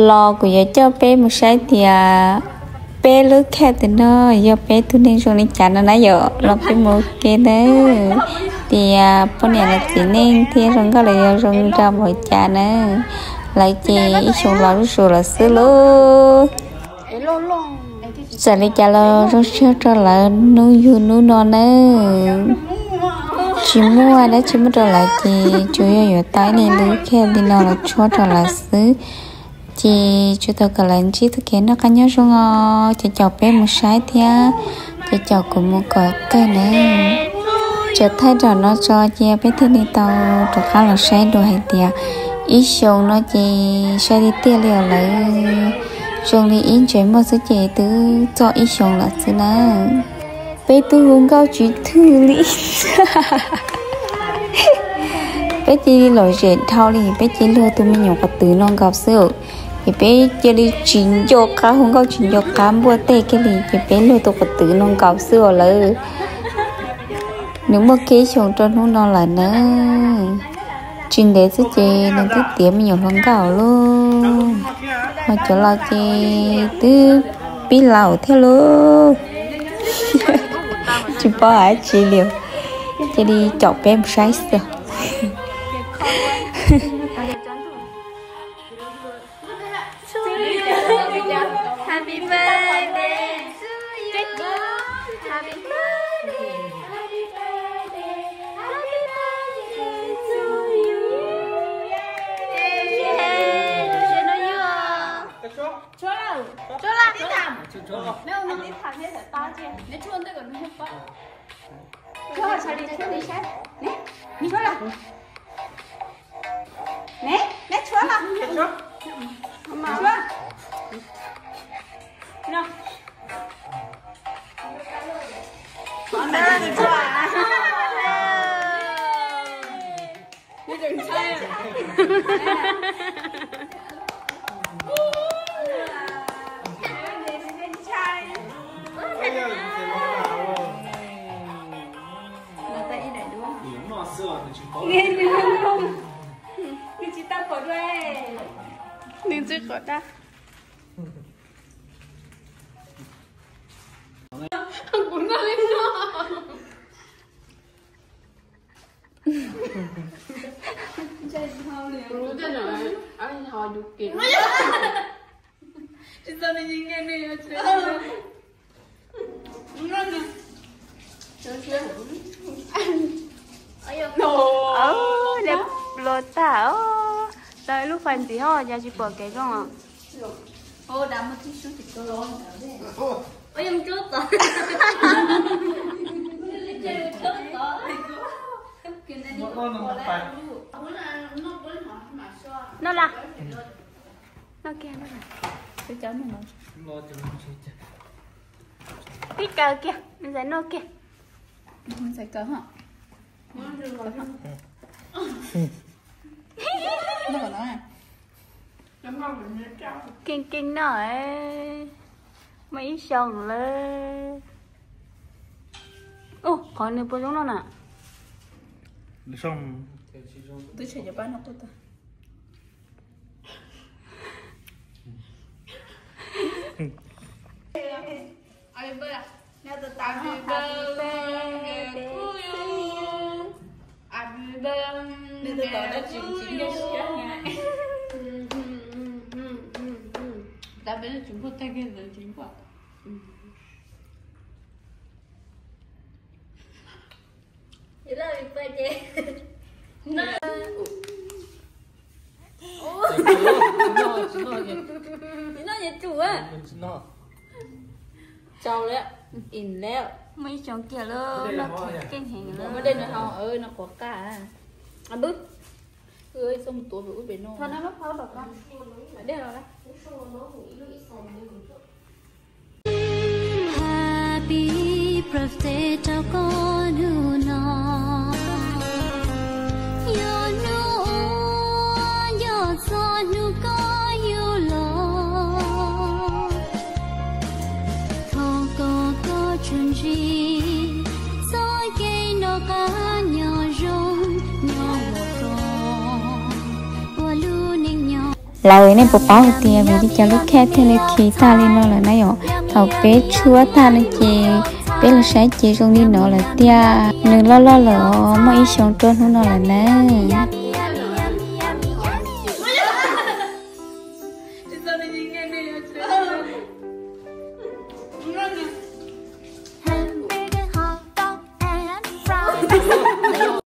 Los kuv yuav coj peb mus saib tias peb lub khej tim no yog peb tug neeg zoo li cas no na yom. Los peb mus ua ke nawb, tias poj niam los txiv neej thiab zoo nkauj los yog zoo nraug npaum cas nawb. Lawv ces ib xyoos los zuj zus lawm xwb lauj. Txawm li cas los zoo siab rau lawv hnub yug hnub no nawb. Tsis muaj dab tsi muaj rau lawv ces tsuas yog yuav tau ib lub khej li no los tshuab rau lawv xwb. Ces tsuas tau kom lawv ntsib txoj kev noj qab nyob zoo os. Ces caum peb mus saib thiab, ces caum kuv mus kom kawg nawb. Txawm thaij nram no tso ces peb thiaj li tau rov qab los saib dua hais tias ib xyoos no ces sai tiag tiag li os lawv. Zoo li ib ntsais muag xwb ces twb txog ib xyoos lawm xwb na. Peb twb hu nkauj tsis thwj li. Peb cia li lom zem dhau li, peb cia li luag tus me nyuam quav twv no nkaus xwb. Ces peb cia li tsis nco qab hu nkauj tsis nco qab npuaj tej kiag li, ces peb luag tus quav twv no nkaus xwb os lawv. Nws muaj kiag ib xyoos rau hnub no lawm na. Tsis ntev xwb ces nws twb tiav me nyuam hluas nkauj lauj. Ho cov laus ces twb pib laus thiab lauj. Tsis paub hais dab tsi li, cia li caum peb mus saib xwb. Nws tsis tau pom dua. Nws tsis qhov dab. Dej los tag os. Tau ib lub fais ntxiv ho cas tsis pom kev zoo os. Noj las. Noj kiag, noj las. Tib kaw kiag, me ntxhais noj kiag. Me ntxhais kaw ho. Noj kom no. Keej keej noj, muaj ib xyoos lawm. Ua, qhov nws puas zoo noj na? Twb tshem cov paj no quaj tag. Noj ces tsum. Tsau lawm, im lawm. Muaj ib xyoos kiag lawm, noj keej heev lawm. Muab dej no haus, no qhuav qab. Ab, xoj mus tuav pem ub pem no. Dej los lawm. Happy birthday rau koj hnub no. Yog hnub uas nco txog hnub koj yug los. Thov kom koj tsuas ntsib txoj kev noj qab nyob zoo nyob ua koj ua Lawv, nej puas paub hais tias vim li cas lub khej thiaj li khi tag li no lawm na yom? Thaum peb tshuab tag no ces peb los saib ces zoo li no lawm tiag, nws loj loj lawm os, muaj ib xyoo rau hnub no lawm nawb.